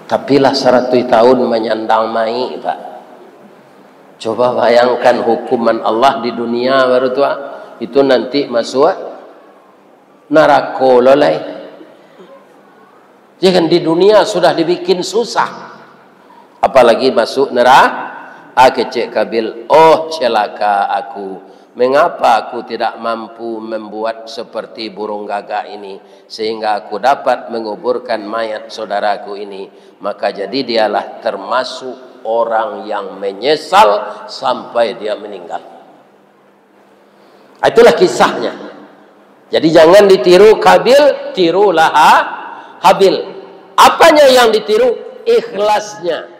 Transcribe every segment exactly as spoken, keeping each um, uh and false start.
Tapi lah saratuih tahun manyandang mai, Pak. Coba bayangkan hukuman Allah di dunia baru tu, ah. Itu nanti masuak narako lo lai. Jangan, di dunia sudah dibikin susah. Apalagi masuk neraka. Ah, kecek Kabil, "Oh, celaka aku. Mengapa aku tidak mampu membuat seperti burung gagak ini, sehingga aku dapat menguburkan mayat saudaraku ini?" Maka jadi dialah termasuk orang yang menyesal sampai dia meninggal. Itulah kisahnya. Jadi jangan ditiru Kabil, tirulah Ha-, Habil. Apanya yang ditiru? Ikhlasnya.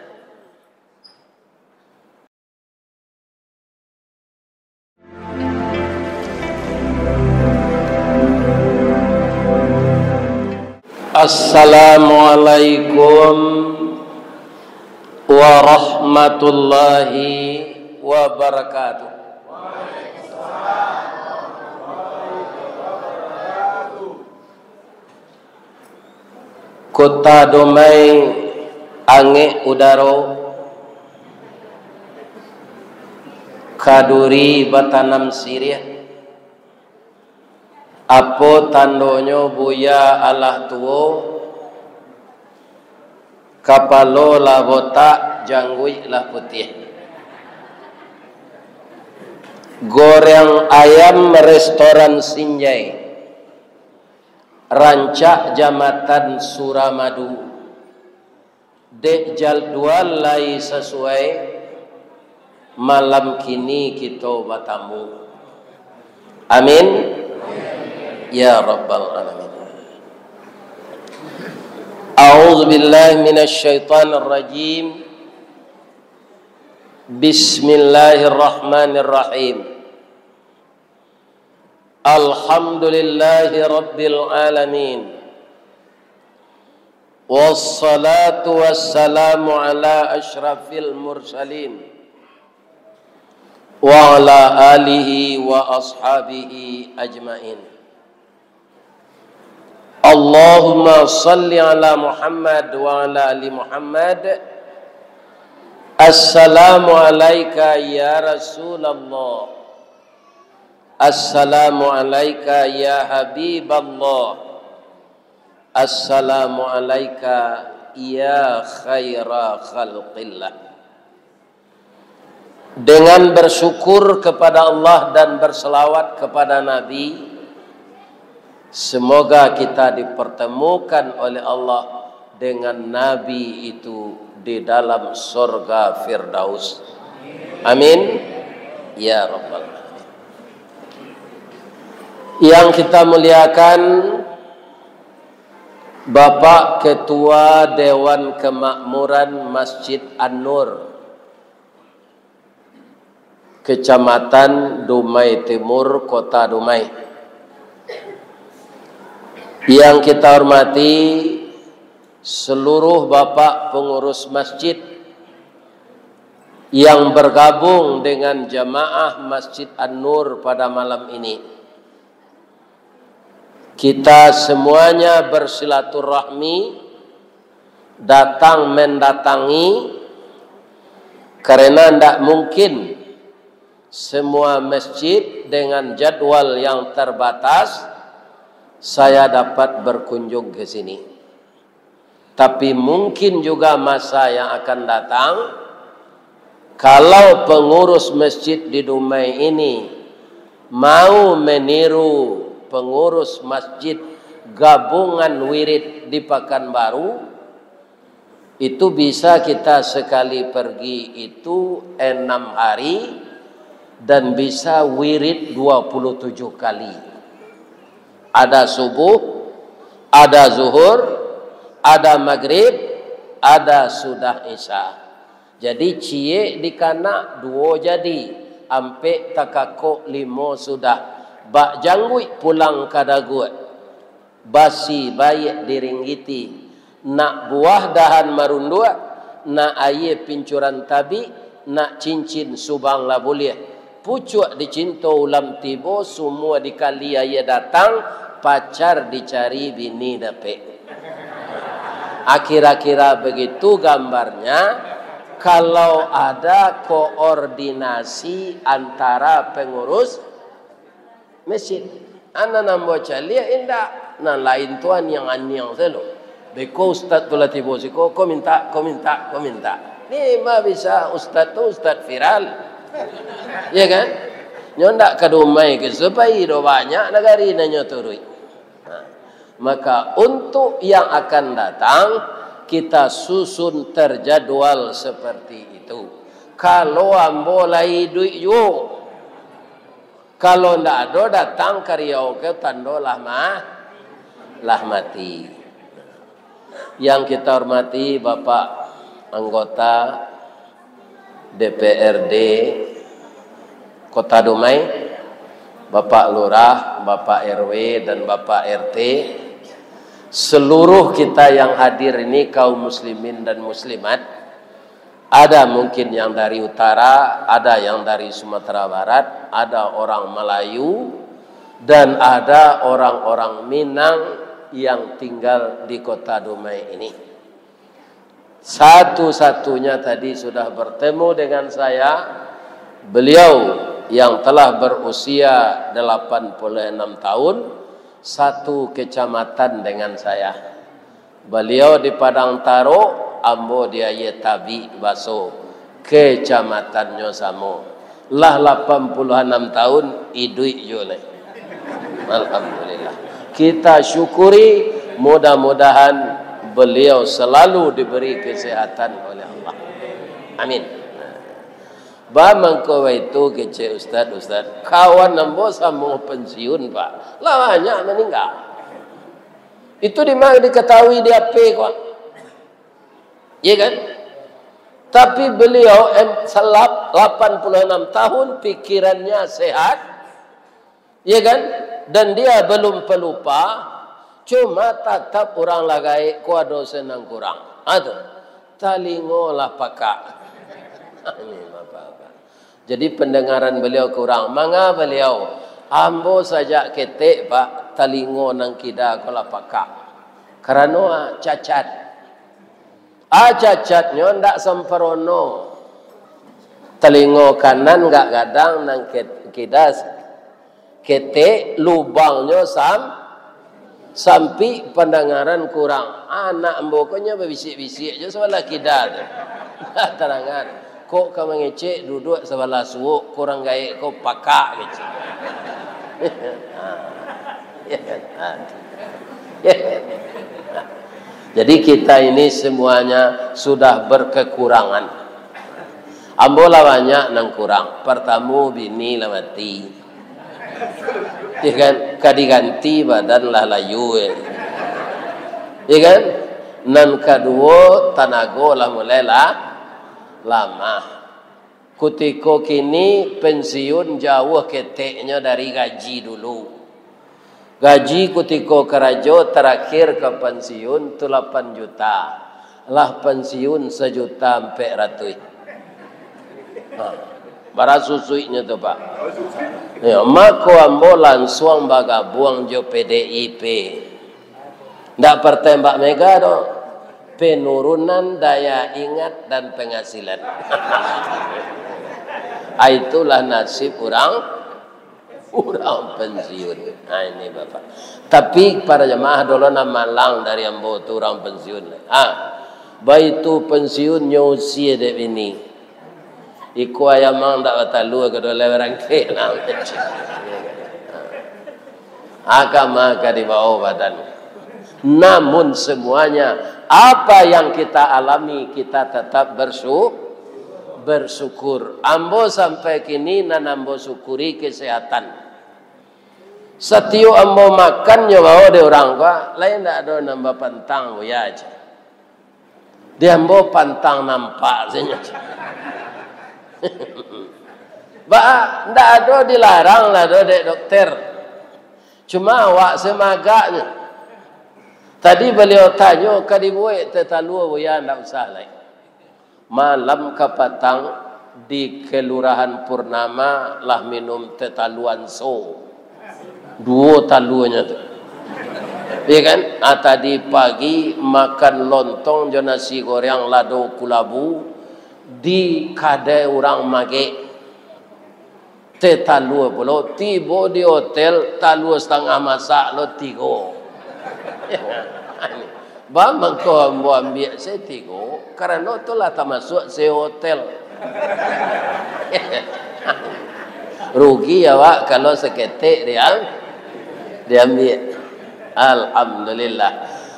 Assalamualaikum warahmatullahi wabarakatuh. Kota Dumai, angek udaro, kaduri batanam siriah. Apo tandonyo buya alah tuo? Kapalo lah botak, jangguik lah putiah. Goreng ayam restoran Sinjai, rancak Jamatan Suramadu. Dek jadwal lai sasuai, malam kini kito batamu. Amin. Ya Rabbal Alamin. A'udzu billahi minasyaitonir rajim. Bismillahirrahmanirrahim. Alhamdulillahi Rabbil Alamin. Wassalatu wassalamu ala asyrafil mursalin, wa ala alihi wa ashabihi ajmain. Allahumma salli ala Muhammad wa ala ali Muhammad. Assalamu alaika ya Rasulullah. Assalamu alaika ya Habiballah. Assalamu alaika ya khaira khalqillah. Dengan bersyukur kepada Allah dan berselawat kepada Nabi, semoga kita dipertemukan oleh Allah dengan Nabi itu di dalam sorga Firdaus. Amin. Ya Rabbal Alamin. Yang kita muliakan, Bapak Ketua Dewan Kemakmuran Masjid An-Nur, Kecamatan Dumai Timur, Kota Dumai. Yang kita hormati seluruh bapak pengurus masjid yang bergabung dengan jamaah Masjid An-Nur pada malam ini. Kita semuanya bersilaturahmi, datang mendatangi, karena ndak mungkin semua masjid dengan jadwal yang terbatas saya dapat berkunjung ke sini. Tapi mungkin juga masa yang akan datang, kalau pengurus masjid di Dumai ini mau meniru pengurus masjid gabungan wirid di Pakanbaru, itu bisa kita sekali pergi itu enam hari dan bisa wirid dua puluh tujuh kali. Ada subuh, ada zuhur, ada magrib, ada sudah isya. Jadi, ciek dikanak, duo jadi, ampek takakok, limo sudah. Bak jangguik pulang ka daguak, basi baiak diringgiti, nak buah dahan marunduak, nak aia pincuran tabik, nak cincin subang lah buliah. Pucuak dicinto ulam tibo, sumua dikali aia datang, pacar dicari bini dapek. Ah, kira-kira begitu gambarnya, kalau ada koordinasi antara pengurus masjid. Anak nan ambo caliak indak, nan lain tu aniang-aniang sajo. Beko ustaz tu lah tibo siko, ko minta, ko minta, ko minta. Ni mah bisa ustaz tu ustaz viral. Ya kan? Nyo ndak ka dumai ke supai do banyak nagari nan nyo turuik. Nah, maka untuk yang akan datang, kita susun terjadwal seperti itu. Kalau ambo lai iduik juo, kalau ndak ado datang ka Riau ke, tando lah ma-, lah mati. Yang kita hormati Bapak anggota D P R D Kota Dumai, Bapak Lurah, Bapak R W, dan Bapak R T, seluruh kita yang hadir ini, kaum muslimin dan muslimat, ada mungkin yang dari utara, ada yang dari Sumatera Barat, ada orang Melayu, dan ada orang-orang Minang yang tinggal di Kota Dumai ini. Satu-satunya tadi sudah bertemu dengan saya, beliau yang telah berusia delapan puluh enam tahun, satu kecamatan dengan saya. Baliau di Padang Taro, ambo di Aia Tabik, baso, kacamatannyo samo. Lah lapan puluah anam tahun, iduik juo lai. Alhamdulillah. Kita syukuri, mudah-mudahan beliau selalu diberi kesehatan oleh Allah. Amin. Ba mangko baitu kecek ustaz-ustaz. Kawan ambo samo pensiun, Pak. Lah banyak maningga. Itu di ma diketahui di H P ko. Iya kan? Tapi beliau em, selap lapan puluh enam tahun, pikirannya sehat, iya kan? Dan dia belum pelupa, cuma tatap urang lah gaek ko ado se nan kurang. Ha tu. Talingo lah pakak. Ini bapak-bapak. Jadi pendengaran beliau kurang. Manga beliau, "Ambo sajak ketek, Pak, talingo nan kida ko lah pakak. Karano, ah, cacat. Ah, cacatnyo ndak samparono. Talingo kanan gak gadang, nan ke-, kida ketek, lubangnyo sam-, sampik, pandangaran kurang." Anak ambo ko nyo babisiak-bisiak jo sabalah kida tu. Tadangan. Kok ka mangecek duduak sabalah suok, kurang gaek ko pakak kecek. Ha. Ya kan? Ha. Ya kan? Jadi kita ini semuanya sudah berkekurangan. Ambo lah banyak nan kurang. Partamo, bini lah mati. Ya kan? Ka diganti badan lah layu, ya. Ya kan? Nan kaduo, tanago lah mulai lah lamah. Kutiko kini pensiun jauah keteknyo dari gaji dulu. Gaji kutiko karajo tarakhir ka pensiun tu lapan juta. Lah pensiun sajuta ampek ratuih. Ha, bara susuiknyo tu, Pak. Ya, mako ambo lansuang bagabuang jo P D I P. Ndak partai Mbak Mega doh. Penurunan daya ingat dan penghasilan. Ah, itulah nasib urang, urang pensiun. Nah, ini Bapak. Tapi para jamaah dulu nan malang dari ambo tu urang pensiun. Ah, baitu pensiun nyo usia dek bini. Iko ayam ang ndak batalua, kedo lai barangkek lah. Aka maka di bawah badan. Namun semuanya, apa yang kita alami, kita tetap bersu-, bersyukur. Ambo sampai kini nan ambo syukuri kesehatan. Satiok ambo makan nyo bawa dek urang ko, lain ndak ado nambah pantang, buya aja. Di ambo pantang nampak sajo. Ba, ndak ado dilarang lah do dek dokter. Cuma awak se magaknyo. Tadi baliau tanyo, "Ka dibuek teh talua, buya?" "Ndak usah lai." Malam kapatang di Kelurahan Purnama lah minum teh talua Anso. Duo taluanyo tu. Ya kan? Ah, tadi pagi makan lontong jo nasi goreng lado kulabu di kadai urang Magek. Teh talua pulo, tibo di hotel, talua satangah masak lo tigo. Ba mangko ambo ambiak se tigo, karano tu lah tamasuak se hotel. Rugi awak kalau saketek diam-, diambiak. Alhamdulillah.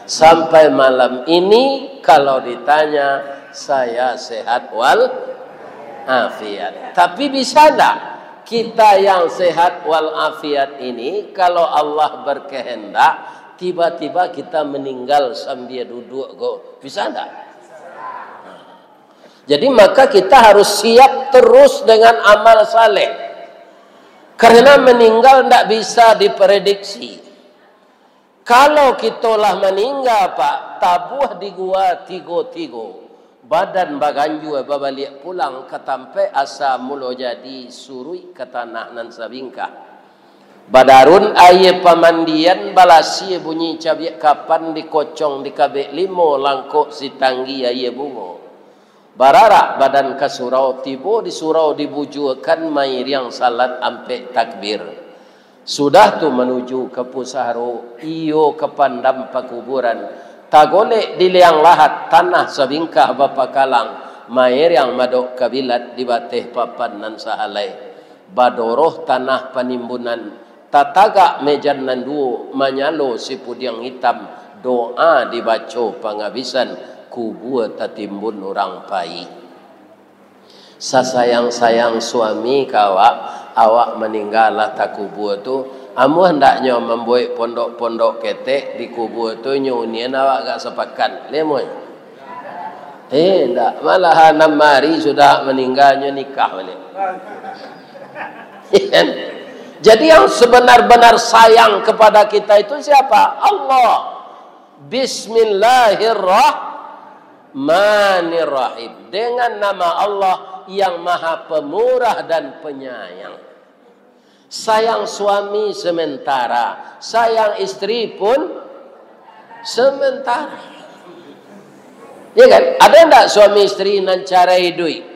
Sampai malam ini, kalau ditanya, saya sehat wal afiat. Tapi bisa ndak kita yang sehat wal afiat ini, kalau Allah berkehendak, tiba-tiba kita meninggal sambia duduak ko? Bisa ndak? Jadi, maka kita harus siap terus dengan amal saleh. Karena meninggal ndak bisa diprediksi. Kalau kito lah maningga, Pak, tabuah di gua tigo-tigo, badan baganjua babaliak pulang ka tampek asa mulo jadi, suruik ka tanah nan sabingkah. Badarun aia pamandian, balasia bunyi cabiak kapan, dikocong dikabek limo, langkok sitanggi aia bungo. Bararak badan ka surau, tibo di surau dibujuakan, mairiang salat ampek takbir. Sudah tu manuju ka pusaro, iyo ka pandam pakuburan, tagolek di liang lahat, tanah sabingkah bapakalang, mairiang madok kabilat di bateh papan nan sahalai. Badoroh tanah panimbunan, tatagak mejan nan duo, manyalo sipudiang itam, doa dibaco pangabisan, kubua tatimbun urang pai. Sasayang-sayang suami ka awak, awak maningga lah takubua tu, amuah ndaknyo mambuek pondok-pondok ketek di kubua tu, nyo unian awak agak sapakan, lai amuah? Eh, ndak, malahan anam ari sudah maningga nyo nikah baliak. Jadi yang sebenar-benar sayang kepada kita itu siapa? Allah. Bismillahirrahmanirrahim. Dengan nama Allah yang Maha Pemurah dan Penyayang. Sayang suami sementara, sayang istri pun sementara. Ya kan? Ada ndak suami istri nan carai iduik?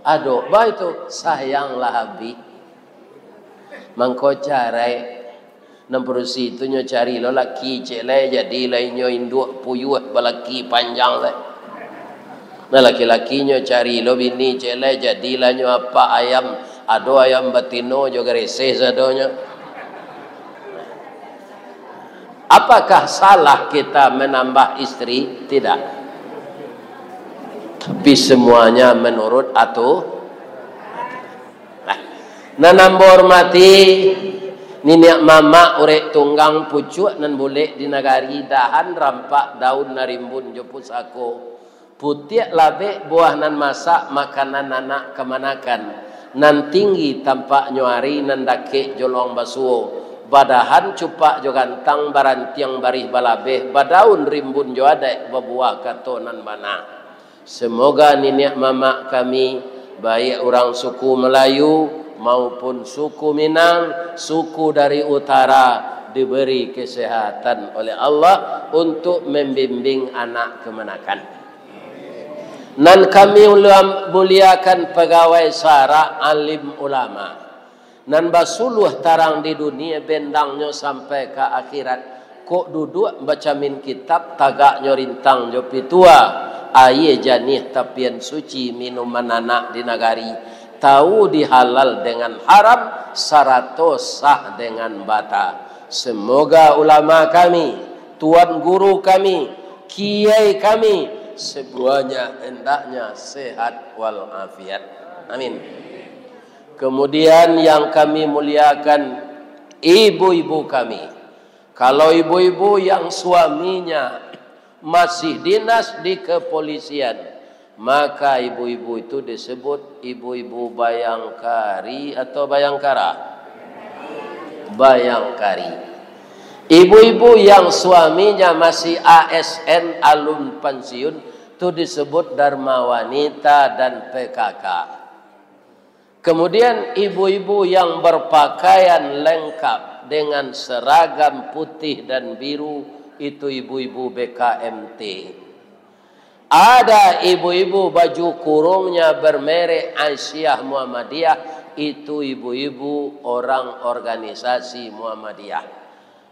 Ado, baitu, sayanglah abih. Mangko carai. Nan padusi tu nyo cari lo laki, cek lai, jadi lai nyo induak puyuah balaki panjang lai. Nah, laki-laki nyo cari lo bini, cek lai, jadilah nyo apak ayam, ado ayam batino jo gareseh sadonyo. Apakah salah kita menambah istri? Tidak. Tapi semuanya menurut atu-, Nah, nan ambo hormati, niniak mamak urek tunggang pucuak nan bulek di nagari, dahan rampak daun nan rimbun jo pusako, putiak labek buah nan masak makanan anak kamanakan, nan tinggi tampaknyo ari, nan dakek jolong basuo, badahan cupak jo gantang, barantiang barih balabeh, badaun rimbun jo adaik, babuah kato nan bana. Semoga niniak mamak kami, baik urang suku Melayu maupun suku Minang, suku dari utara, diberi kesehatan oleh Allah untuk membimbing anak kamanakan. Nan kami ulam-, muliakan pagawai sara, alim ulama. Nan basuluah tarang di dunia, bendangnyo sampai ka akhirat. Kok duduak bacamin kitab, tagaknyo rintang jo pitua. Aia janiah tapian suci, minuman anak di nagari. Tahu dihalal dengan haram, sarato sah dengan bata. Semoga ulama kami, tuan guru kami, kiai kami, semuanya hendaknya sehat walafiat. Amin. Kemudian yang kami muliakan, ibu-ibu kami. Kalau ibu-ibu yang suaminya masih dinas di kepolisian, maka ibu-ibu itu disebut ibu-ibu bayangkari atau bayangkara? Bayangkari. Ibu-ibu yang suaminya masih A S N, alun pensiun, itu disebut dharma wanita dan P K K. Kemudian ibu-ibu yang berpakaian lengkap, dengan seragam putih dan biru, itu ibu-ibu B K M T. Ada ibu-ibu baju kurungnya bermerek Aisyah Muhammadiyah, itu ibu-ibu orang organisasi Muhammadiyah.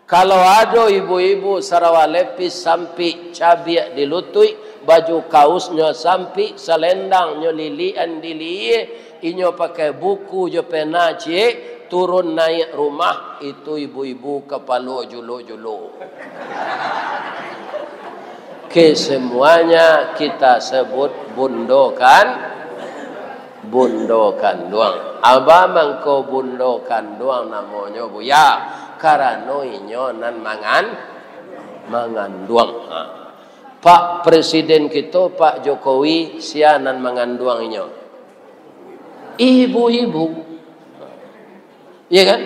Kalau ado ibu-ibu sarawa lepis sampik cabiak di lutuik, baju kausnyo sampik, salendangnyo lilian di lihie, inyo pakai buku jo pena ciek, turun naiak rumah, itu ibu-ibu kapalo julo-julo. Kesemuanya kita sebut bundokan, bundo kanduang. Abah mangko bundo kanduang namonyo, Buya, karano inyo nan mangan-, manganduang. Ha. Pak Presiden kito, Pak Jokowi, sia nan manganduang inyo? Ibu-ibu. Iya kan?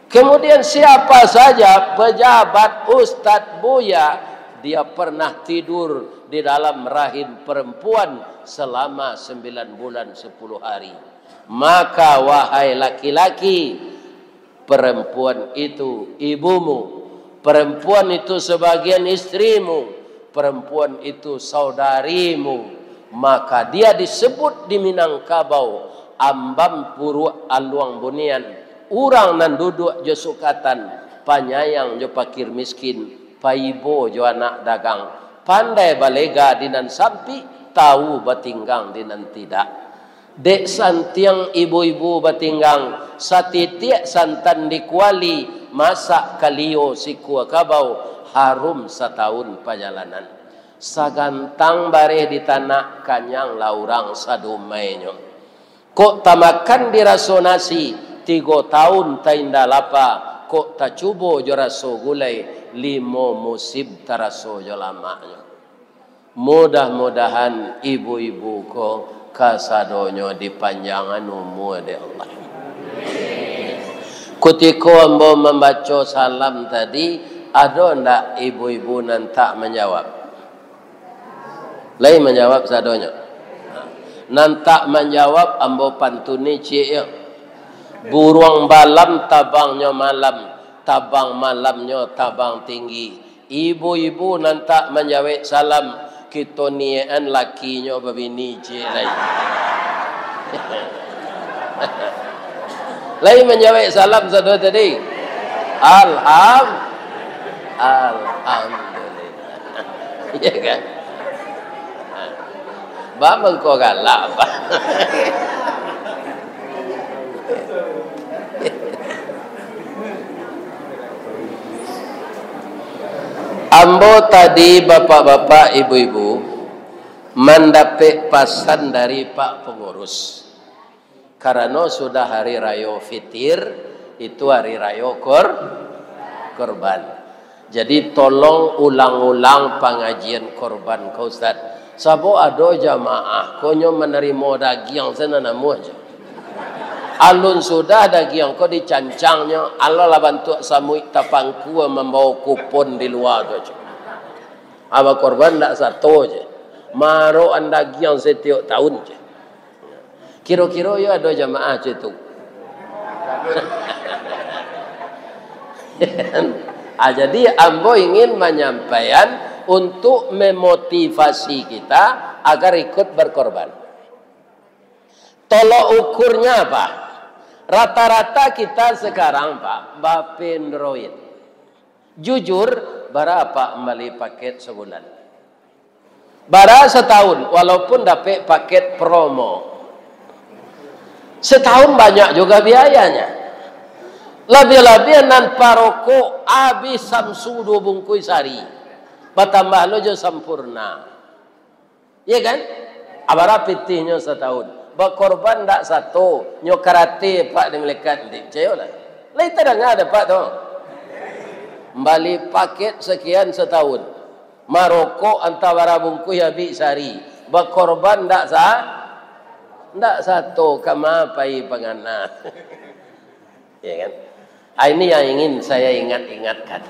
Kemudian siapa saja, pejabat, ustadz, buya, dia pernah tidur di dalam rahim perempuan selama sembilan bulan sepuluh hari. Maka, wahai laki-laki, perempuan itu ibumu, perempuan itu sebagian istrimu, perempuan itu saudarimu, maka dia disebut di Minangkabau, ambam puruak aluang bunian, urang nan duduak jo sukatan, panyayang jo pakir miskin, paibo jo anak dagang, pandai balega di nan sampik, tawu batinggang di nan tidak. Dek santiang ibu-ibu batinggang, satitiak santan di kuali, masak kalio sikua kabau, harum satahun pajalanan. Sagantang bareh di tanak, kanyang lah urang sadomainyo. Kok tamakan diraso nasi, tigo tahun tainda lapa, kok tacubo jo raso gulai, limo musim taraso jo lamaknyo. Mudah-mudahan ibu-ibu ko kasadonyo dipanjangan umua dek Allah. Kutiko ambo mambaco salam tadi, ado ndak ibu-ibu nan tak manjawab? Lai manjawab sadonyo? Nan tak manjawab ambo pantuni ciek yo. Buruang balam tabangnyo malam, tabang malamnyo tabang tinggi. Ibu-ibu nan tak manjawek salam, kito niakan lakinyo babini ciek lai. Lai manjawek salam sado tadi? Alham-, Alhamdulillah. Iya kan? Ba mangko galak, Pak. Ambo tadi, bapak-bapak, ibu-ibu, mandapek pasan dari Pak Pengurus. Karano sudah hari rayo Fitir, itu hari rayo kor-, korban. Jadi, tolong ulang-ulang pangajian korban ko, Ustaz. Sabab ado jamaah ko nyo manarimo dagiang sanan namuah jo. Alun sudah dagiang ko dicancangnyo, alah lah bantuak samuik tapangkua mambawo kupon di lua tu jo. Aba korban ndak sato jo. Marokan dagiang satiok tahun jo. Kiro-kiro yo ado jamaah cak itu. Ah, jadi ambo ingin manyampaian untuk memotivasi kita agar ikut berkorban. Tolok ukurnya apa? Rata-rata kita sekarang, Pak, bapendroid. Jujur, bara Apak mambali paket sabulan? Bara satahun, walaupun dapek paket promo. Satahun banyak juga biayanya. Labiah-labiah nan parokok abih Samsu duo bungkuih sahari. Batambah lo jo Sampoerna. Iya kan? Abara pitihnyo satahun. Bakorban ndak sato, nyo karate Pak di malekat, ndak picayolah. Lai tadanga dek Apak tu. Mambali paket sakian satahun. Marokok antah bara bungkuih abih sahari. Bakorban ndak sa-, ndak sato, kama pai pangana. Ya kan? Ah, ini yang ingin saya ingat-ingatkan.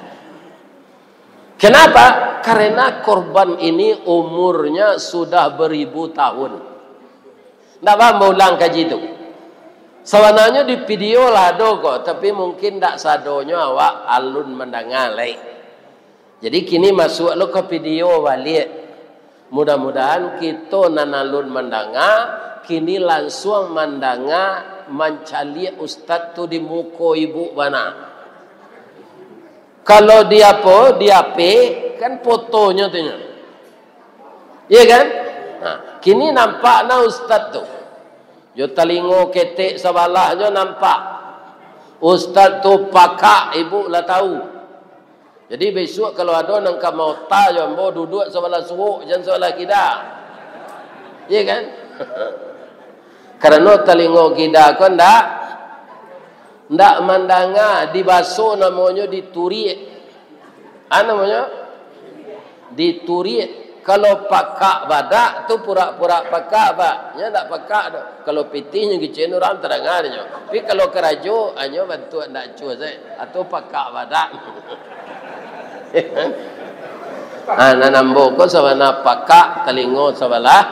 Kenapa? Karena korban ini umurnya sudah beribu tahun. Ndak paham baulang kaji tu. Sabananyo di video lah ado ko, tapi mungkin ndak sadonyo awak alun mandanga lai. Jadi kini masuak lo ka video baliak. Mudah-mudahan kito nan alun mandanga, kini lansuang mandanga mancaliak ustaz tu di muko ibuk bana. Kalau di apo, di H P, kan fotonyo tu nyo. Iya kan? Nah, kini nampak nah ustaz tu. Jo talingo ketek sabalahnyo nampak. Ustaz tu pakak, ibuk lah tahu. Jadi bisuak kalau ado nan ka maota jo ambo, duduak sabalah suok, jan sabalah kida. Iya kan? Karano talingo kida ko ndak, ndak mandanga, di baso namonyo dituriak. Ah, namonyo? Dituriak. Kalau pakak badak tu pura-pura pakak, Pak. Nyo ndak pakak doh. Kalau pitih nyo kecek urang tadanga nyo. Tapi kalau karajo, hanyo bantuak ndak acuah sajo. Atau pakak badak. Ah, nan ambo ko sabana pakak talingo sabalah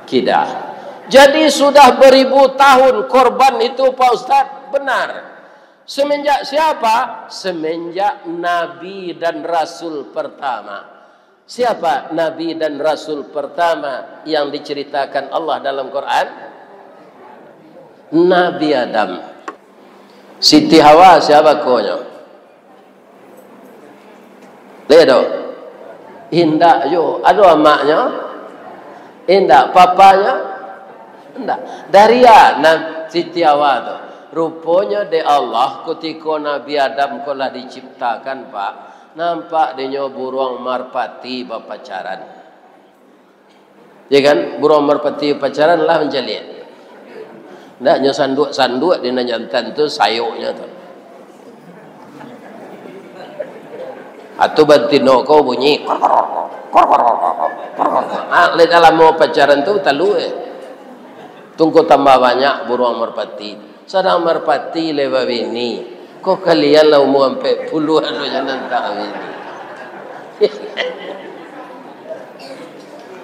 kida. Jadi sudah beribu tahun korban itu, Pak Ustaz? Benar. Semenjak siapa? Semenjak Nabi dan Rasul pertama. Siapa Nabi dan Rasul pertama yang diceritakan Allah dalam Quran? Nabi Adam. Siti Hawa siapa konyo? Lihat tu. Indak yo. Ado amaknyo? Indak. Papanyo? Indak. Dari a nan Siti Hawa tu? Ruponyo dek Allah, kutiko Nabi Adam ko lah diciptakan, Pak, nampak dinyo buruang marpati bapacaran. Ya kan? Buruang marpati pacaran lah mancaliak. Ndak, nyo sanduak-sanduak di nan jantan tu sayoknyo tu. Atau batino ko bunyi, kor, kor, kor, kor, kor, kor, kor. Ah, lai tak lamo pacaran tu, talu, eh. Tungku tambah banyak buruang marpati. Sadang marpati lai babini. Ko kalian lah umur ampek puluah tu, jangan tak babini.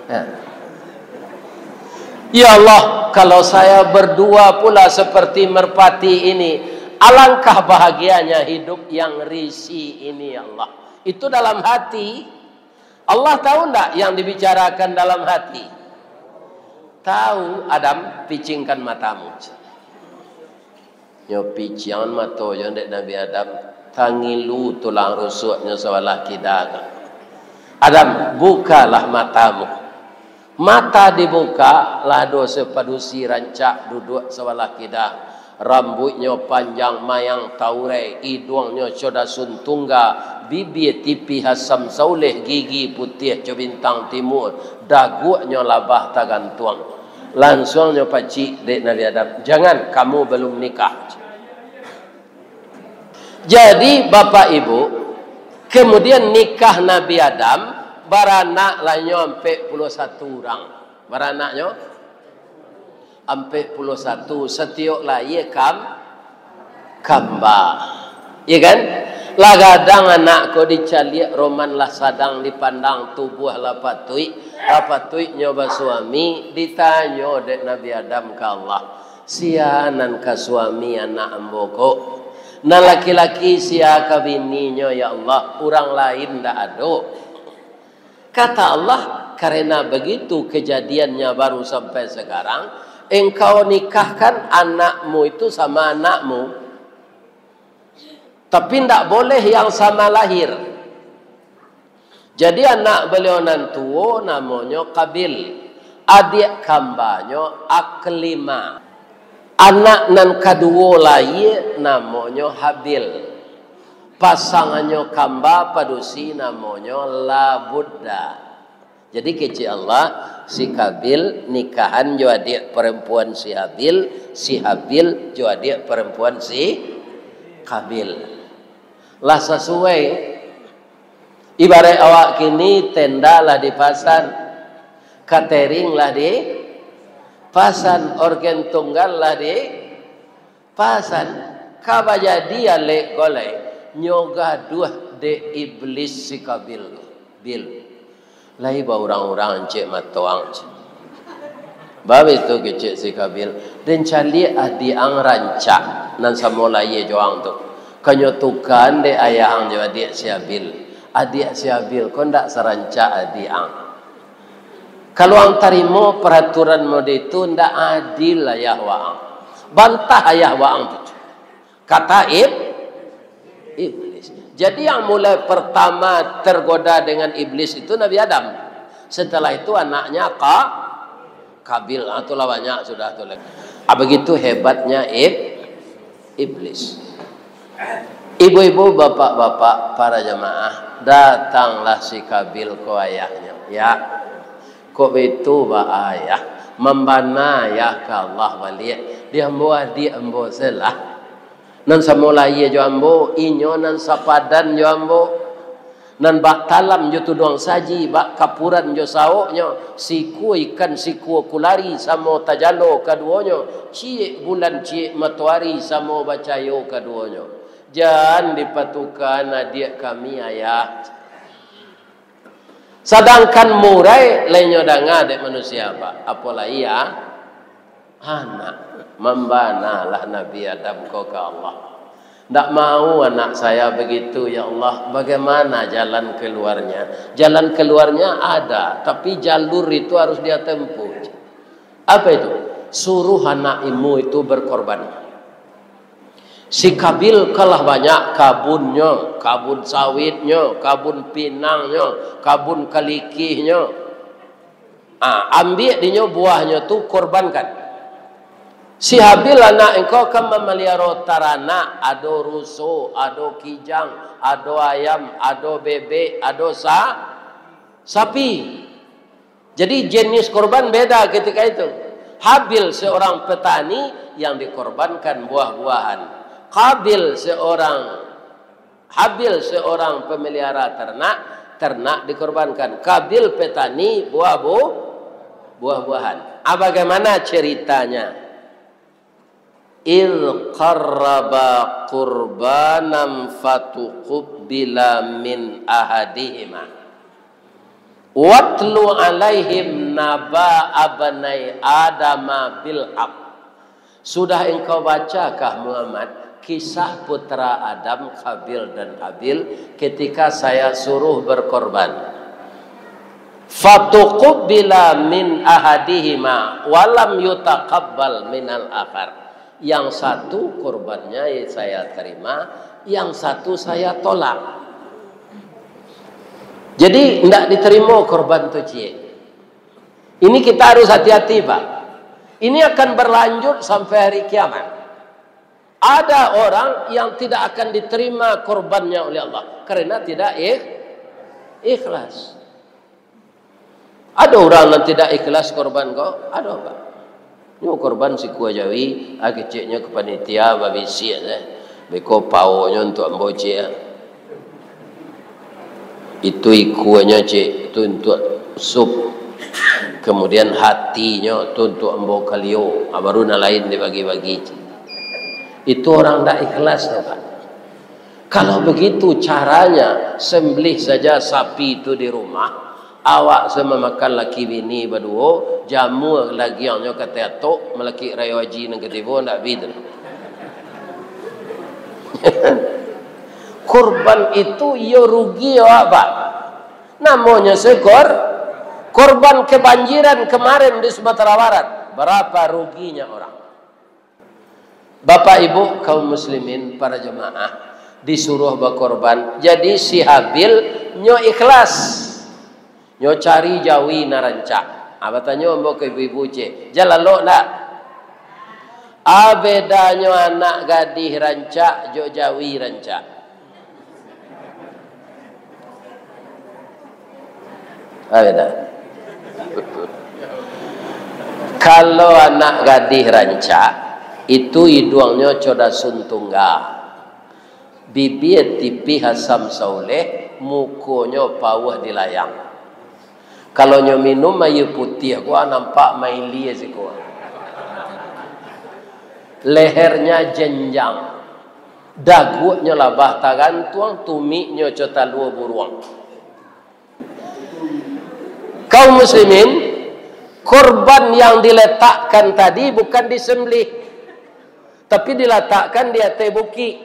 Ya. Ya Allah, kalau saya berdua pula seperti merpati ini, alangkah bahagianya hidup yang risih ini, ya Allah. Itu dalam hati. Allah tahu ndak yang dibicarakan dalam hati? Tahu. Adam, picingkan matamu. Nyo piciangan mato jo dek Nabi Adam, tangilu tulang rusuknyo sabalah kida. Adam, bukalah matamu. Mata dibuka, lah ado sapadusi rancak duduak sabalah kida. Rambuiknyo panjang mayang taurai, iduangnyo co dasun tungga, bibia tipih asam sauleh, gigi putiah co bintang timur, daguaknyo labah tagantuang. Lansuangnyo pacik dek Nabi Adam, "Jangan, kamu belum nikah." Jadi, Bapak Ibu, kemudian nikah Nabi Adam, baranaklah nyo ampek puluah satu urang. Baranaknyo ampek puluah satu, satiok lahia kam-, kamba. Iya kan? Lah gadang anak ko dicaliak, roman lah sadang dipandang, tubuah lah patuik, lah patuiknyo basuami, ditanyo dek Nabi Adam ka Allah, "Sia nan ka suami anak ambo ko? Nan laki-laki sia ka bininyo, ya Allah? Urang lain ndak ado." Kata Allah, "Karena begitu kejadiannya baru sampai sekarang, engkau nikahkan anakmu itu sama anakmu. Tapi ndak boleh yang sama lahir." Jadi anak beliau nan tuo namonyo Kabil, adiak kambanyo Aklima. Anak nan kaduo lahia namonyo Habil. Pasangannyo kamba padusi namonyo Labudda. Jadi kecek Allah, si Kabil nikahan jo adiak parampuan si Habil, si Habil jo adiak parampuan si Kabil. Lah sasuai. Ibarat awak kini, tenda lah dipasan, katering lah dipasan, orgen tunggal lah dipasan, ka bajadi alek ko lai, nyo gaduah dek iblis si Kabil. Bil, lai baurang-urang cek matoang, cek. Bab itu kecek si Kabil, den caliak adiak ang rancak, nan samo lahia jo ang tu. Kanyo tukan dek ayah ang jo adiak si Habil. Adiak si Habil ko ndak sarancak adiak ang. Kalau ang tarimo paraturan model itu, ndak adil ayah waang. Bantah ayah waang tu. Kata Ib-, Iblis. Jadi yang mulai pertama tergoda dengan Iblis itu Nabi Adam. Setelah itu anaknya Ka-, Kabil. Ah, itulah banyak sudah tu. Ah, begitu hebatnya Ib-, Iblis. Ibu-ibu, bapak-bapak, para jamaah, datanglah si Kabil ko ayahnyo. Ya, kok baitu ba ayah, mambana ayah ka Allah baliak. Di ambo adiak ambo selah. Nan samo lahia jo ambo, inyo nan sapadan jo ambo. Nan bak talam jo tuduang saji, bak kapuran jo saoknyo, sikua ikan sikua kulari samo tajalo kaduonyo, ciek bulan ciek matoari samo bacayo kaduonyo. Jan dipatukan adiak kami, ayah. Sadangkan murai lai nyo danga dek manusia, Pak. Apo lai, ya? Anak. Mambanalah Nabi Adam ko ka Allah. Ndak mau anak saya begitu, ya Allah. Bagaimana jalan keluarnya? Jalan keluarnya ada, tapi jalur itu harus dia tempuh. Apa itu? Suruh anak imu itu berkorban. Si Kabil kalah banyak kabunnyo, kabun sawitnyo, kabun pinangnyo, kabun kalikihnyo. Ah, ambiak dinyo buahnyo tu, korbankan. Si Habil anak engkau kan mamaliaro taranak, ado ruso, ado kijang, ado ayam, ado bebek, ado sa-, sapi. Jadi jenis korban beda ketika itu. Habil seorang petani yang dikorbankan buah-buahan. Kabil seorang Habil seorang pemelihara ternak, ternak dikorbankan. Kabil petani buah bu-, buah-buahan. Ah, bagaimana ceritanya? Idz qarraba qurbanan fatuqubbila min ahadihima. Watlu alaihim naba abnai Adama bil haq. Sudah engkau bacakah, Muhammad, kisah putra Adam, Kabil dan Habil, ketika saya suruh berkorban? Fatuqubbila min ahadihima walam yutaqabbal minal akhar. Yang satu korbannya saya terima, yang satu saya tolak. Jadi, ndak diterima korban tu, ciek. Ini kita harus hati-hati, Pak. Ini akan berlanjut sampai hari kiamat. Ada orang yang tidak akan diterima korbannya oleh Allah karena tidak ikh-, ikhlas. Ada orang yang tidak ikhlas korban ko? Ada, Pak. Nyo korban sikua jawi, ah, keceknyo ka panitia babisiak se. Beko paonyo untuak ambo, Cik, ah. Itu ikuanyo, Cik, tu untuak sup. Kemudian hatinyo tu untuak ambo kalio. Ah, baru nan lain dibagi-bagi, Cik. Itu orang ndak ikhlas tu, Pak. Kalau begitu caranya, sembelih saja sapi tu di rumah, awak se mamakan laki bini baduo, jamua dagiangnyo ka tatok, malakik rayo haji nan katibo, ndak bi tu. Kurban itu iyo rugi awak, Pak. Namonyo se kor-, korban kebanjiran kemarin di Sumatera Barat. Berapa ruginya orang? Bapak Ibu kaum muslimin, para jemaah, disuruh bakorban. Jadi si Habil nyo ikhlas. Nyo cari jawi nan rancak. Ah, batanyo ambo ka ibu-ibu, Cik, jan lalok ndak? Ah, bedanyo anak gadih rancak jo jawi rancak. Ah, beda. Kalau anak gadih rancak, itu iduangnyo co dasun tungga. Bibia tipih asam sauleh, mukonyo pauah dilayang. Kalau nyo minum aia putiah, ko nampak mailia siko. Lehernya jenjang. Daguaknyo labah tagantuang, tumiknyo co talua buruang. Kaum muslimin, Korban yang diletakkan tadi bukan disembelih, tapi dilatakkan di ateh bukik.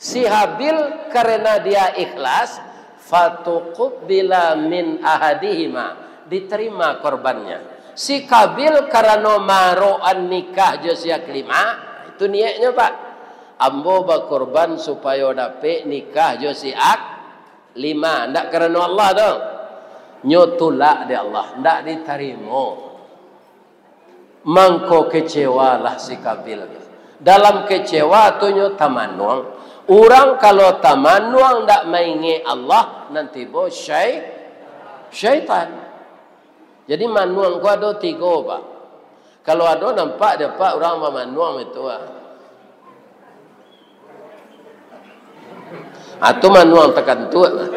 Si Habil karena dia ikhlas, fatuqubbila min ahadihima, diterima korbannya. Si Kabil karano maroan nikah jo si Aklimah, itu niatnyo, Pak. Ambo bakorban supayo dapek nikah jo si Ak- lima, ndak karano Allah tu. Nyo tulak dek Allah, ndak ditarimo. Mangko kecewalah si Kabil. Dalam kecewa tu nyo tamanuang. Urang kalau tamanuang ndak maingek Allah, nan tibo syai-, syaitan. Jadi manuang ko ado tigo, Pak. Kalau ado nampak dek Apak urang mamanuang itu, ah. Atau manuang takantuak lah.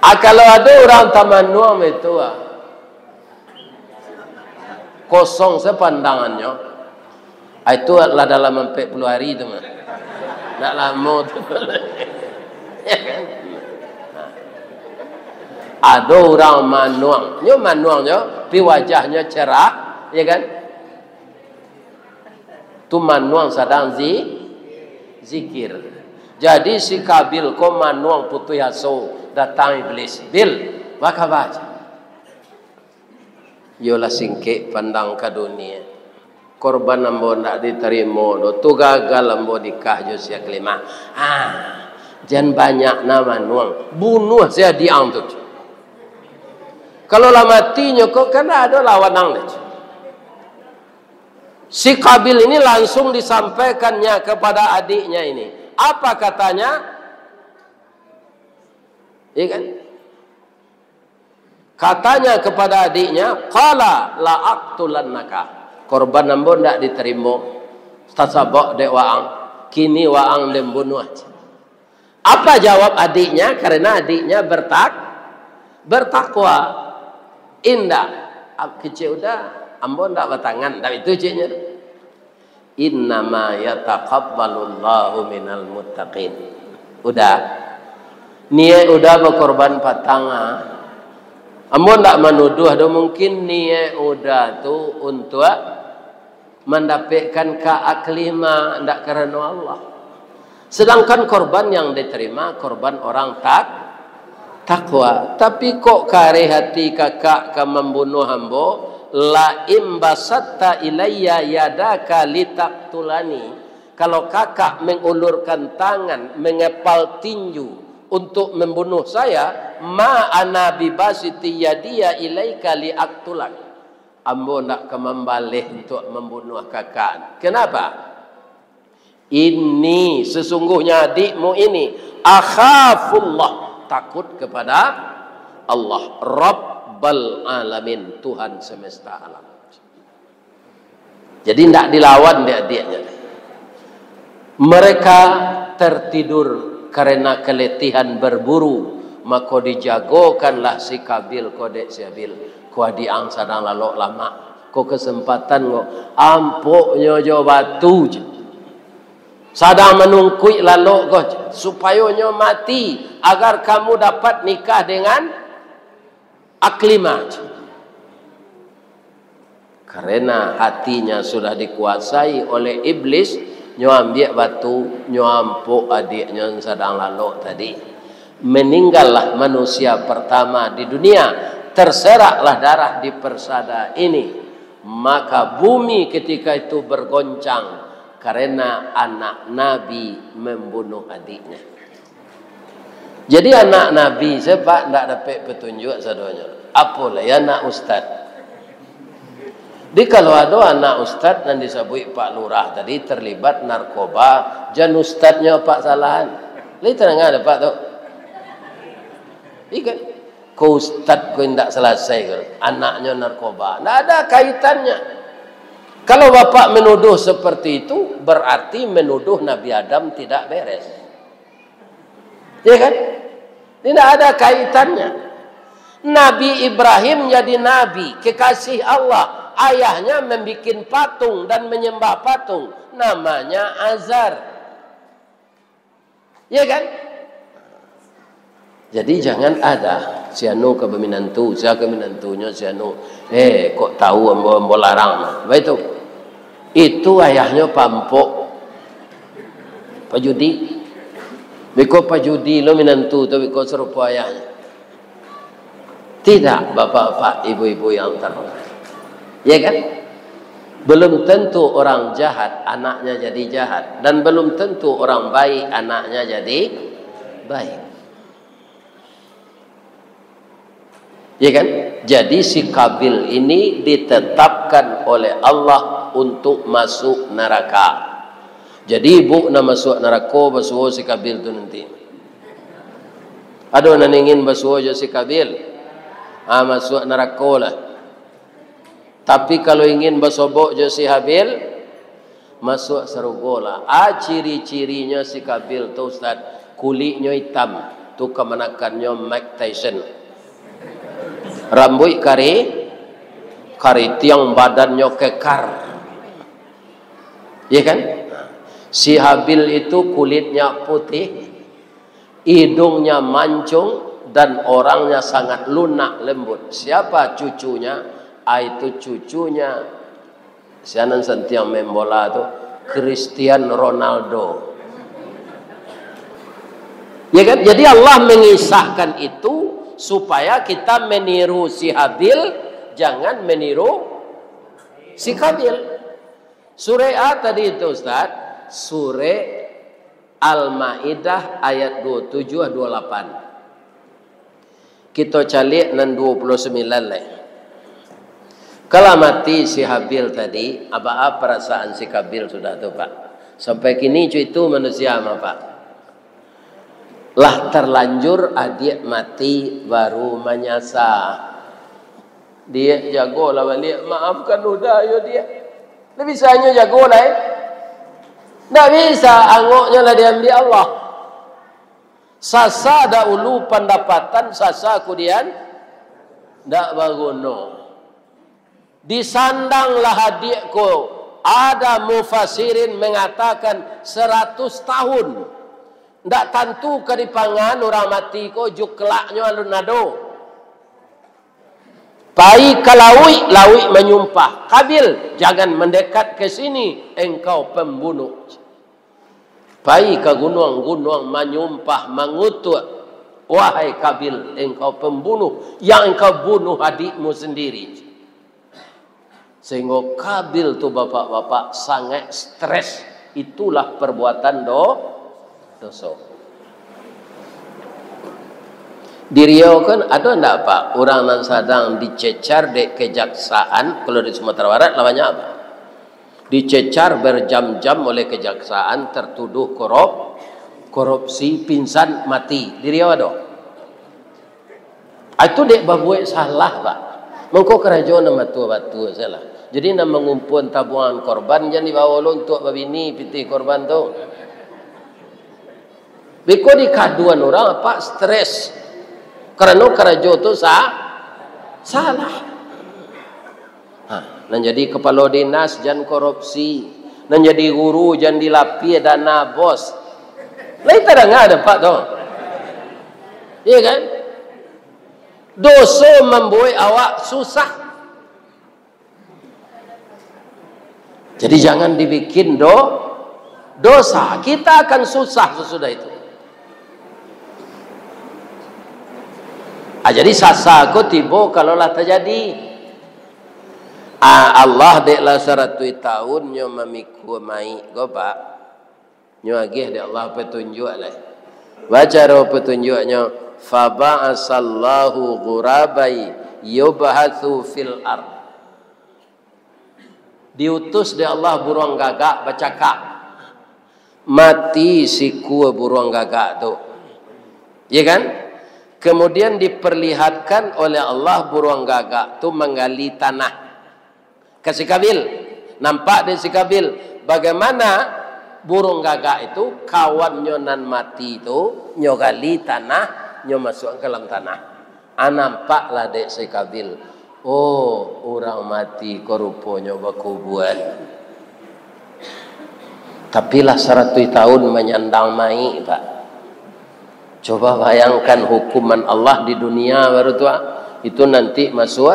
Ah, kalau ado urang tamanuang itu, ah. Kosong sapandangannyo. Ah, itu lah dalam ampek puluah hari tu mah. Nak lamo tu. Ya kan? Ado urang manuang. Nyo manuang nyo, pi wajahnyo cerah, ya kan? Tu manuang sadang zi-, zikir. Jadi si Kabil ko manuang putuih aso, datang Iblis. "Bil, baa kaba?" Iyolah singkek pandang ka dunia. Korban ambo ndak ditarimo doh, tu gagal ambo nikah jo si Aklimah. Ah, jan banyak na manuang, bunuah si adiak ang tu. Kalau lah mati nyo ko, kan ndak ado lawan ang lai. Si Kabil ini langsung disampaikannya kepada adiknya ini. Apa katanya? Iya kan? Katanya kepada adiknya, "Qala la aqtulannaka." Korban ambo ndak ditarimo. Tasabok dek waang. Kini waang den bunuah. Apa jawab adiknya? Karena adiknya bertak-, bertakwa. "Indak, ab-, kecek Uda, ambo ndak batangan." Ndak itu ceknyo. "Innama yataqabbalullahu minal muttaqin." Uda, niaik Uda bakorban patang, ah. Ambo ndak manuduah doh, mungkin niaik Uda tu untuak mandapekkan ka Aklimah, ndak karano Allah. Sedangkan korban yang diterima, korban orang tak-, takwa. Tapi kok kareh hati kakak ka mambunuah ambo? "La in basatta ilayya yadaka litaqtulani." Kalau kakak mengulurkan tangan, mengepal tinju untuk membunuh saya, "ma ana bibasiti yadiya ilaika liaqtulak." Ambo ndak ka mambaleh untuak mambunuah kakak. Kenapa? "Inni, sesungguhnya adikmu ini, akhafullah, takut kepada Allah, Rabbal alamin, Tuhan semesta alam." Jadi, ndak dilawan dek adiknya. Mereka tertidur karena keletihan berburu, mako dijagokanlah si Kabil ko dek si Habil. "Ko adiak ang sadang lalok lamak, ko kesempatan ko, ampoknyo jo batu je. Sadang manungkuik lalok ko je, supayo nyo mati, agar kamu dapat nikah dengan Aklimah je." Karena hatinya sudah dikuasai oleh iblis, nyo ambiak batu, nyo ampok adiaknyo sadang lalok tadi. Meninggallah manusia pertama di dunia, terseraklah darah di persada ini. Maka bumi ketika itu bergoncang karena anak Nabi membunuh adiknya. Jadi anak Nabi se, Pak, ndak dapek petunjuk sadonyo. Apo lai anak ustad. Jadi kalau ado anak ustad nan disabuik Pak Lurah tadi terlibat narkoba, jan ustadnyo Pak salahan. Lai tadanga dek Pak tu? Ikan. Ko ustad ko indak salasai ko, anaknyo narkoba. Ndak ada kaitannya. Kalau Bapak menuduh seperti itu, berarti menuduh Nabi Adam tidak beres. Ya kan? Tidak ada kaitannya. Nabi Ibrahim jadi nabi, kekasih Allah. Ayahnya membikin patung dan menyembah patung. Namanya Azar. Ya kan? Jadi jangan ada Si anu ka baminantu, sia ka minantunyo si anu. Eh, kok tahu ambo, ambo larang. Baitu. Itu ayahnyo pampok. Pajudi. Biko pajudi lo minantu tu, biko sarupo ayahnyo. Tidak, bapak-bapak, ibu-ibu yang terhormat. Ya kan? Belum tentu orang jahat, anaknya jadi jahat. Dan belum tentu orang baik, anaknya jadi baik. Ya kan? Jadi si Kabil ini ditetapkan oleh Allah untuk masuk neraka. Jadi ibu nak masuk neraka, basuo si Kabil tu nanti. Ado nan ingin basuo jo si Kabil? Ah, masuk neraka lah. Tapi kalau ingin basobok jo si Habil, masuk sarugo lah. Ah, ciri-cirinyo si Kabil tu, Ustaz, kuliknyo itam, tu kamanakannyo Mike Tyson. Rambuik kari, karitiang, badannyo kekar. Ya kan? Si Habil itu kulitnya putih, hidungnya mancung, dan orangnya sangat lunak lembut. Siapa cucunya? Ah, itu cucunya, sia nan santiang main bola tu, Cristiano Ronaldo. Ya kan? Jadi Allah mengisahkan itu supaya kita meniru si Habil, jangan meniru si Kabil. Surek a tadi itu, Ustaz? Surek Al-Maidah ayat dua tujuh, dua lapan. Kito caliak nan dua puluh sambilan lai. Kalau mati si Habil tadi, baa perasaan si Kabil sudah tu, Pak? Sampai kini cuy itu manusia mah, Pak. Lah terlanjur adiak mati baru manyasa. Diak, jagolah baliak, maafkan Uda yo, Diak. Ndak bisa nyo jago lai. Ndak bisa, angoknyo lah diambiak Allah. Sasa dahulu pandapatan, sasa kudian ndak baguno. Disandanglah adiak ko, ada mufasirin mengatakan saratus tahun. Ndak tantu ka dipangan urang mati ko, juklaknyo alun ado. Pai ka lauik, lauik manyumpah, "Kabil, jangan mendekat ke sini, engkau pembunuh." Pai ka gunuang, gunuang manyumpah, mangutuak, "Wahai Kabil, engkau pembunuh, yang engkau bunuh adikmu sendiri." Sehingga Kabil tu, bapak-bapak, sangat stres. Itulah perbuatan do-, doso. Di Riau kan ado ndak, Pak, urang nan sadang dicecar dek kejaksaan, kalau di Sumatera Barat lah banyak, Pak. Dicecar berjam-jam oleh kejaksaan, tertuduh korup-, korupsi, pingsan, mati. Di Riau ado. Ah, itu dek babuek salah, Pak. Mangko karajo nan batua-batua sajolah. Jadi, nan mangumpua tabuangan korban, jan dibawo lo untuak babini pitih korban tu. Biko dikaduan urang, Pak, stres. Karano karajo tu sa-, salah. Ha, nan jadi kapalo dinas, jan korupsi. Nan jadi guru, jan dilapia dana bos. Lai tadanga dek Apak tu? Iya kan? Doso mambuek awak susah. Jadi jangan dibikin do-, dosa. Kita akan susah sesudah itu. Ah, jadi sasa ko tibo kalau lah tajadi. Ah, Allah dek lah saratuih tahun nyo mamikua mayik ko, Pak. Nyo agiah dek Allah patunjuak lai. Bacaro patunjuaknyo, "Faba'asallahu ghurabai yubhatsu fil ard." Diutus dek Allah buruang gagak bacakak. Mati sikua buruang gagak tu. Ya kan? Kemudian diperlihatkan oleh Allah buruang gagak tu manggali tanah. Ka si Kabil. Nampak dek si Kabil, bagaimana burung gagak itu, kawannyo nan mati tu, nyo gali tanah, nyo masuakkan ka dalam tanah. Ah, nampaklah dek si Kabil, "Oh, urang mati ko ruponyo bakubuan." Tapi lah saratuih tahun manyandang mayik, Pak. Coba bayangkan hukuman Allah di dunia baru tu, ah. Itu nanti masuk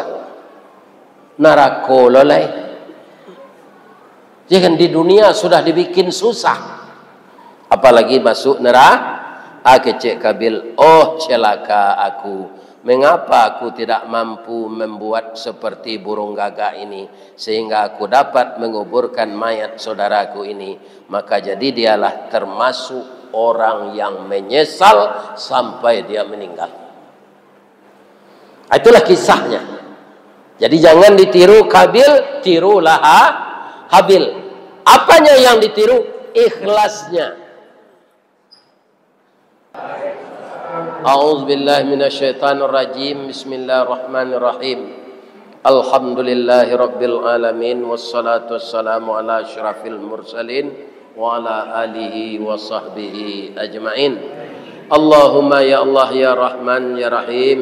narako lo lai. Jadi kan di dunia sudah dibikin susah. Apalagi masuk neraka. Ah, kecek Kabil, "Oh, celaka aku. Mengapa aku tidak mampu membuat seperti burung gagak ini, sehingga aku dapat menguburkan mayat saudaraku ini?" Maka jadi dialah termasuk orang yang menyesal sampai dia meninggal. Itulah kisahnya. Jadi jangan ditiru Kabil, tirulah Ha-, Habil. Apanya yang ditiru? Ikhlasnya. A'udzubillahi minasyaitonirrajim. Bismillahirrahmanirrahim. Alhamdulillahirabbil alamin, wassalatu wassalamu ala asyrafil mursalin wa ala alihi wa sahbihi ajmain. Allahumma ya Allah, ya Rahman, ya Rahim,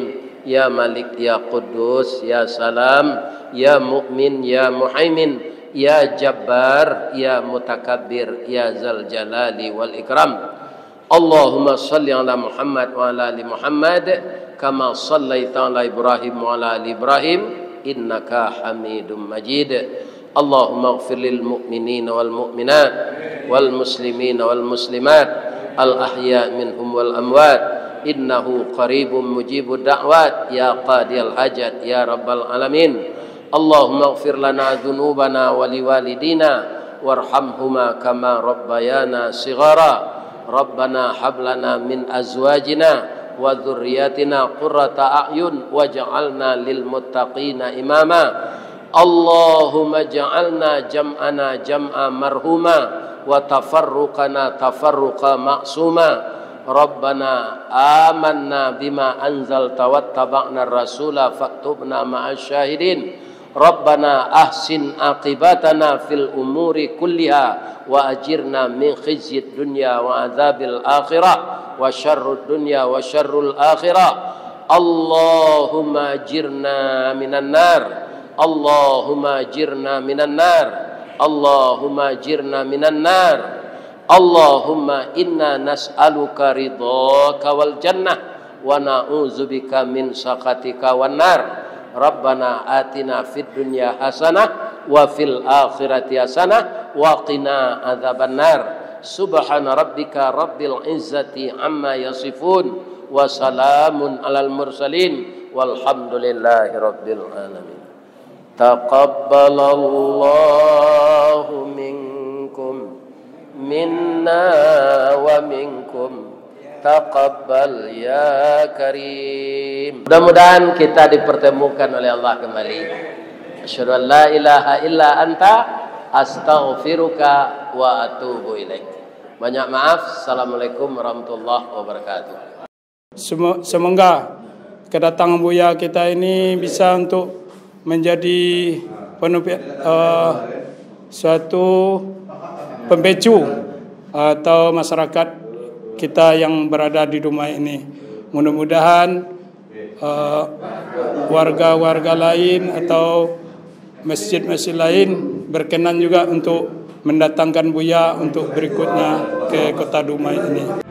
ya Malik, ya Quddus, ya Salam, ya Mukmin, ya Muhaimin, ya Jabbar, ya Mutakabbir, ya Zal Jalali wal Ikram. Allahumma salli ala Muhammad wa ala ali Muhammad, kama sallaita ala Ibrahim wa ala ali Ibrahim, innaka Hamidum Majid. Allahumma ighfir lil mu'minina wal mu'minat, wal muslimina wal muslimat, al ahya minhum wal amwat, innahu qaribum mujibud da'wat, ya qadiyal hajat, ya rabbal alamin. Allahumma ighfir lana dzunubana wa liwalidina, warhamhuma kama rabbayana shighara. Rabbana hab lana min azwajina wa dzurriyyatina qurrata a'yun waj'alna lil muttaqina imama. Allahumma ja'alna jam'ana jam'a marhuma wa tafarruqana tafarruqa ma'suma. Rabbana amanna bima anzalta wattaba'nar rasula faktubna ma'asy syahidin. Rabbana ahsin aqibatana fil umuri kulliha wa ajirna min khizyid dunya wa adzabil akhirah wa syarrud dunya wa syarrul akhirah. Allahumma ajirna minan nar. Allahumma ajirna minan nar. Allahumma ajirna minan nar. Allahumma inna nas'aluka ridhaka wal jannah, wa na'udzubika min sakhatika wan nar. Rabbana atina fid dunya hasanah, wa fil akhirati hasanah, wa qina adzabannar. Subhana rabbika rabbil izzati amma yasifun, wa salamun alal mursalin, walhamdulillahi rabbil alamin. Taqabbalallahu minkum, minna wa minkum. Taqabbal ya Karim. Mudah-mudahan kita dipertemukan oleh Allah kembali. Asyhadu an la ilaha illa anta, astaghfiruka wa atubu ilaik. Banyak maaf. Assalamualaikum warahmatullahi wabarakatuh. Semo-, semoga kedatangan Buya kita ini bisa untuk menjadi penupi-, eh, suatu pembecu atau masyarakat kita yang berada di Dumai ini. Mudah-mudahan, eh, warga-warga lain atau masjid-masjid lain berkenan juga untuk mendatangkan Buya untuk berikutnya ke Kota Dumai ini.